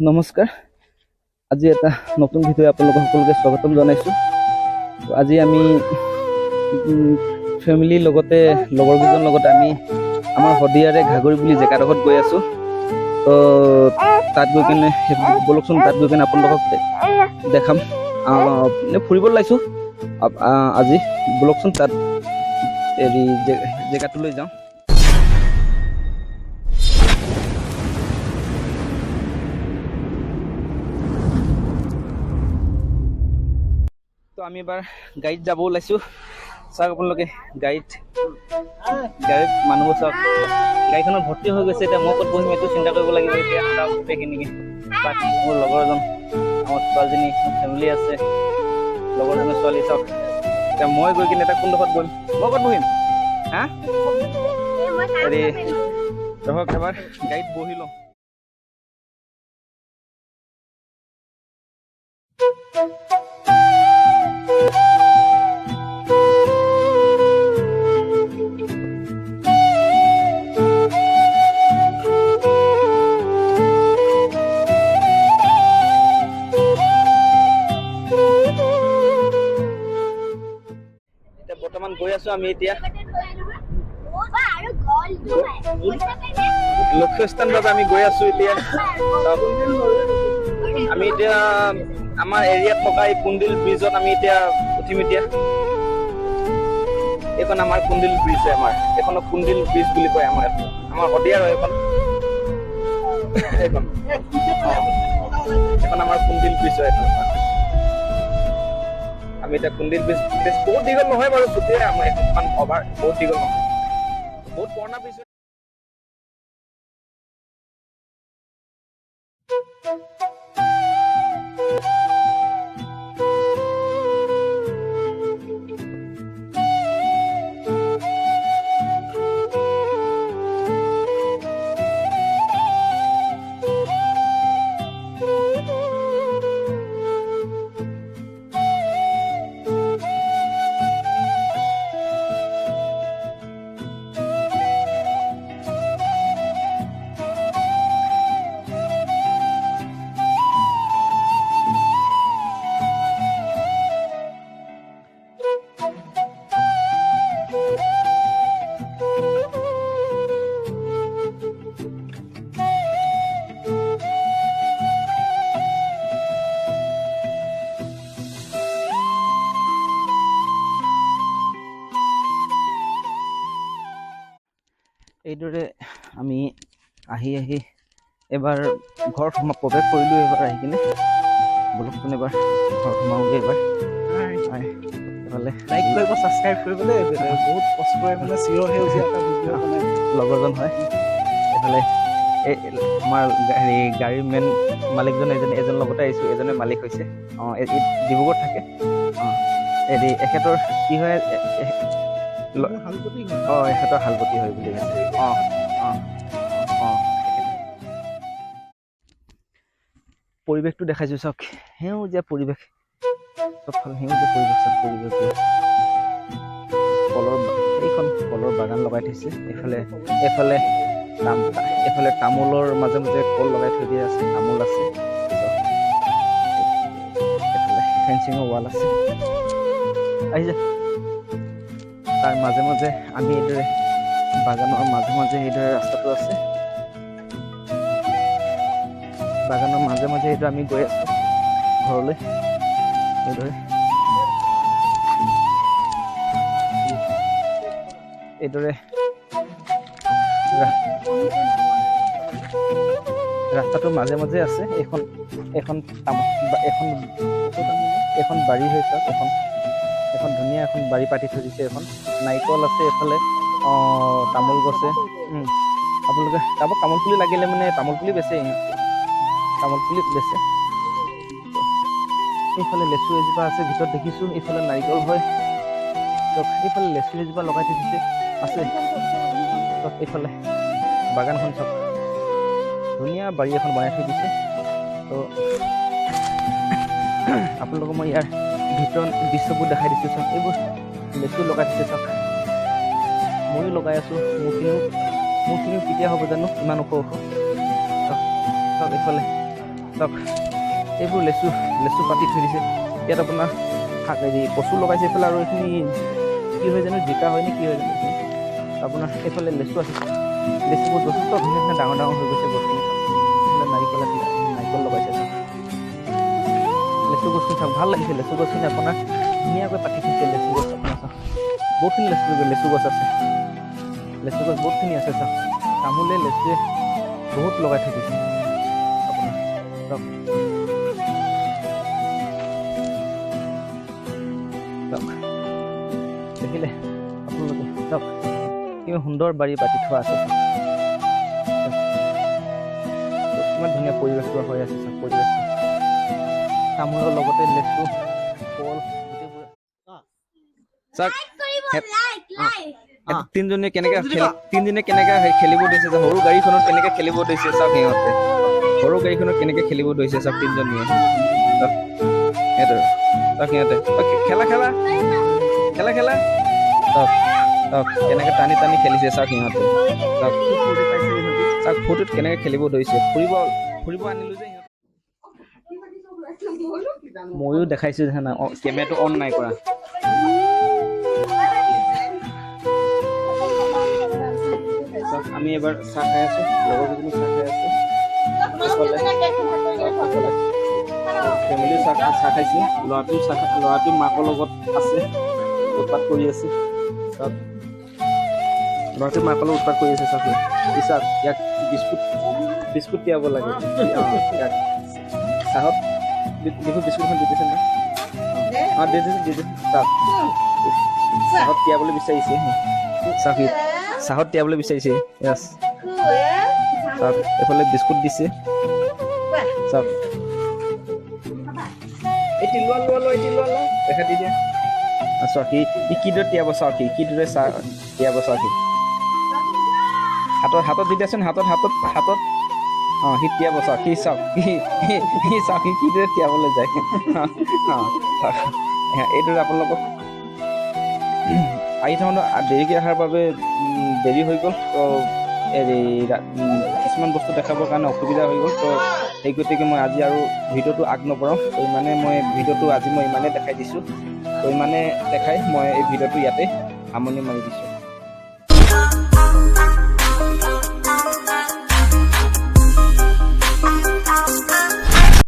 নমস্কাৰ, আজি এটা নতুন ভিডিঅ' আপোনালোকক সকলোকে স্বাগতম জনাইছোঁ। তো আজি আমি ফেমিলিৰ লগতে লগৰকেইজনৰ লগতে আমি আমাৰ শদিয়াৰে ঘাগৰি বুলি জেগাডোখৰত গৈ আছোঁ। তো তাত গৈ কেনে, ব'লকচোন, তাত গৈ কেনে আপোনালোকক দেখাম। ফুৰিব ওলাইছোঁ আজি। ব'লকচোন, তাত হেৰি জেগাটোলৈ যাওঁ। তো আমি এবাৰ গাড়ীত যাব ওলাইছোঁ। চাওক আপোনালোকে, গাড়ীত গাড়ীত মানুহবোৰ চাওক, গাড়ীখনত ভৰ্তি হৈ গৈছে। এতিয়া মই ক'ত বহিম এইটো চিন্তা কৰিব লাগিব। এতিয়া চাওক গোটেইখিনিকে। তাত মোৰ লগৰ এজন, আমাৰ ছোৱালীজনী, মোৰ ফেমিলি আছে, লগৰজনৰ ছোৱালী। চাওক, এতিয়া মই গৈ কিনে এতিয়া কোনডোখৰত বহিম, মই ক'ত বহিম? হা, হেৰি ৰহক, এবাৰ গাড়ীত বহি লওঁ। এতিয়া বৰ্তমান গৈ আছো আমি এতিয়া লক্ষ্যস্থান বাবে আমি গৈ আছো। এতিয়া চাওক, আমি এতিয়া আমাৰ এৰিয়াত থকা এই কুণ্ডিল ব্ৰিজত আমি এতিয়া উঠিম। এতিয়া এইখন আমাৰ কুণ্ডিল ব্ৰিজ হয়। আমাৰ এইখনক কুণ্ডিল ব্ৰিজ বুলি কয়। আমাৰ এখন আমাৰ শদিয়াৰ হয় এইখন। এইখন এইখন আমাৰ কুণ্ডিল ব্ৰিজ হয় এইখন। আমি এতিয়া কুণ্ডিল ব্ৰিজ, ব্ৰিজ বহুত দীঘল নহয় বাৰু, চুটিয়ে আমাৰ এখন, ইমান অভাৰ বহুত দীঘল নহয়, বহুত পুৰণা ব্ৰিজ হয়। এইদৰে আমি আহি আহি এবাৰ ঘৰত প্ৰৱেশ কৰিলোঁ। এবাৰ আহি কিনে ব'লকচোন, এবাৰ ঘৰত সোমাওগৈ এবাৰ। হয়, এইফালে লাইক কৰিব, ছাবস্ক্ৰাইব কৰিব দেই। বহুত কষ্টৰে মানে চিৰ সেউজীয়া এটা ভিডিঅ' বনাই। লগৰজন হয়। এইফালে এই আমাৰ হেৰি গাড়ীৰ মেইন মালিকজন এজন, এজন লগতে আহিছোঁ, এজনে মালিক হৈছে। অঁ, এই ডিব্ৰুগড়ত থাকে। অঁ, হেৰি এখেতৰ কি হয়? হালপতি হয়। অঁ, এখেতৰ হালপতি হয় বুলি কৈছে। অঁ অঁ অঁ পৰিৱেশটো দেখাইছোঁ, চাওক, সেউজীয়া পৰিৱেশ, চবফালে সেউজীয়া পৰিৱেশ। চাওক পৰিৱেশটো, কলৰ এইখন কলৰ বাগান লগাই থৈছে। এইফালে এইফালে তামোলৰ মাজে মাজে কল লগাই থৈ দিয়া আছে, তামোল আছে। চাওক, এইফালে ফেঞ্চিঙৰ ৱাল আছে। আহিছে তাৰ মাজে মাজে আমি এইদৰে বাগানৰ মাজে মাজে এইদৰে ৰাস্তাটো আছে। বাগানৰ মাজে মাজে এইদৰে আমি গৈ আছো ঘৰলৈ। এইদৰে এইদৰে ৰাস্তাটোৰ মাজে মাজে আছে। এইখন এখন তামোল এখন এখন বাৰী হৈ চাওক, এখন এখন ধুনীয়া এখন বাৰী পাতি থৈ দিছে। এখন নাৰিকল আছে, এইফালে তামোল গছে। আপোনালোকে কাৰোবাক তামোল পুলি লাগিলে মানে তামোল পুলি বেচে, তামোল পুলি বেচে। এইফালে লেচু এজোপা আছে ভিতৰত দেখিছোঁ। এইফালে নাৰিকল হয়। চাওক, এইফালে লেচু এজোপা লগাই থৈ দিছে আছে। চাওক, এইফালে বাগানখন চাওক, ধুনীয়া বাৰী এখন বনাই থৈ দিছে। তো আপোনালোকক মই ইয়াৰ ভিতৰৰ দৃশ্যবোৰ দেখাই দিছোঁ। চাওক, এইবোৰ লেচু লগাই থৈছে। চাওক, ময়ো লগাই আছোঁ, মোৰখিনিও কেতিয়া হ'ব জানো ইমান ওখ ওখ। চাওক, চাওক, এইফালে চাওক এইবোৰ লেচু লেচু পাতি থৈ দিছে। ইয়াত আপোনাৰ শাক হেৰি কচু লগাইছে এইফালে, আৰু এইখিনি কি হয় জানো, জিকা হয় নে কি হয় জানো এইখিনি। আপোনাৰ এইফালে লেচু আছে, লেচুবোৰ যথেষ্ট ধুনীয়া ধুনীয়া ডাঙৰ ডাঙৰ হৈ গৈছে গছখিনি। এইফালে নাৰিকল আছে, নাৰিকল লগাইছে। চাওক লেচু গছখিনি, চাওক ভাল লাগিছে লেচু গছখিনি আপোনাৰ ধুনীয়াকৈ পাতি থৈছে লেচু গছ। আপোনাৰ চাওক বহুতখিনি লেচু লেচু গছ আছে, লেচু গছ বহুতখিনি আছে। চাওক তামোলে লেচুৱে বহুত লগাই থৈ দিছে আপোনাৰ। চাওক চাওক দেখিলে আপোনালোকে, চাওক কিমান সুন্দৰ বাৰী পাতি থোৱা আছে। চাওক কিমান ধুনীয়া পৰিৱেশটো হৈ আছে। চাওক পৰিৱেশটো, তামোলৰ লগতে লেচু কল গোটেইবোৰ। চাওক তিনজনীয়ে কেনেকে তিনজনীয়ে কেনেকে খেলিব দিছে, সৰু গাড়ীখনত কেনেকে খেলিব দিছে। চাওক সিহঁতে সৰু গাড়ীখনত কেনেকে খেলিব ধৰিছে। চাওক তিনজনীয়ে, চাওক সিহঁতে খেলা খেলা খেলা খেলা। চাওক চাওক কেনেকে টানি টানি খেলিছে। চাওক সিহঁতে, চাওক চাওক ফূৰ্তিত কেনেকে খেলিব ধৰিছে। ফুৰিব ফুৰিব আনিলো যে সিহঁতে, ময়ো দেখাইছো জানা, কেমেৰাটো অন নাই কৰা। আমি এবাৰ চাহ খাই আছো, লগৰ কেইজনী চাহ খাই আছে, ফেমিলিও চাহ চাহ খাইছে, ল'ৰাটোও চাহ, ল'ৰাটো মাকৰ লগত আছে, উৎপাত কৰি আছে। চাওক ল'ৰাটো মাকৰ লগত উৎপাত কৰি আছে। চাওক চাওক ইয়াক বিস্কুট বিস্কুট তিয়াব লাগে। ইয়াক চাহত দেখো বিস্কুটখন দি দিছে নাই? অঁ দি দিছে, দি দিছে। চাওক চাহত তিয়াবলৈ বিচাৰিছে, চাওক চাহত তিয়াবলৈ বিচাৰিছে। য়েছ, চাওক এইফালে বিস্কুট দিছে। চাওক এটি লোৱা লোৱা লোৱা, এটি লোৱা লোৱা, দেখা দি দিয়া। চাওক সি কিদৰে তিয়াব, চাওক সি কিদৰে চাহ তিয়াব। চাওক সি হাতত হাতত দি দিয়াচোন, হাতত হাতত হাতত। অঁ সি তিয়াব, চাওক সি, চাওক সি, চাওক সি কিদৰে তিয়াবলৈ যায়। অঁ এইদৰে আপোনালোকক আহি থাকোঁতে দেৰিকৈ অহাৰ বাবে দেৰি হৈ গ'ল, তো হেৰি কিছুমান বস্তু দেখাবৰ কাৰণে অসুবিধা হৈ গ'ল। তো সেই গতিকে মই আজি আৰু ভিডিঅ'টো আগ নবঢ়াওঁ। তো ইমানে মই ভিডিঅ'টো আজি মই ইমানে দেখাই দিছোঁ। তো ইমানে দেখাই মই এই ভিডিঅ'টো ইয়াতে সামৰণি মাৰি দিছোঁ।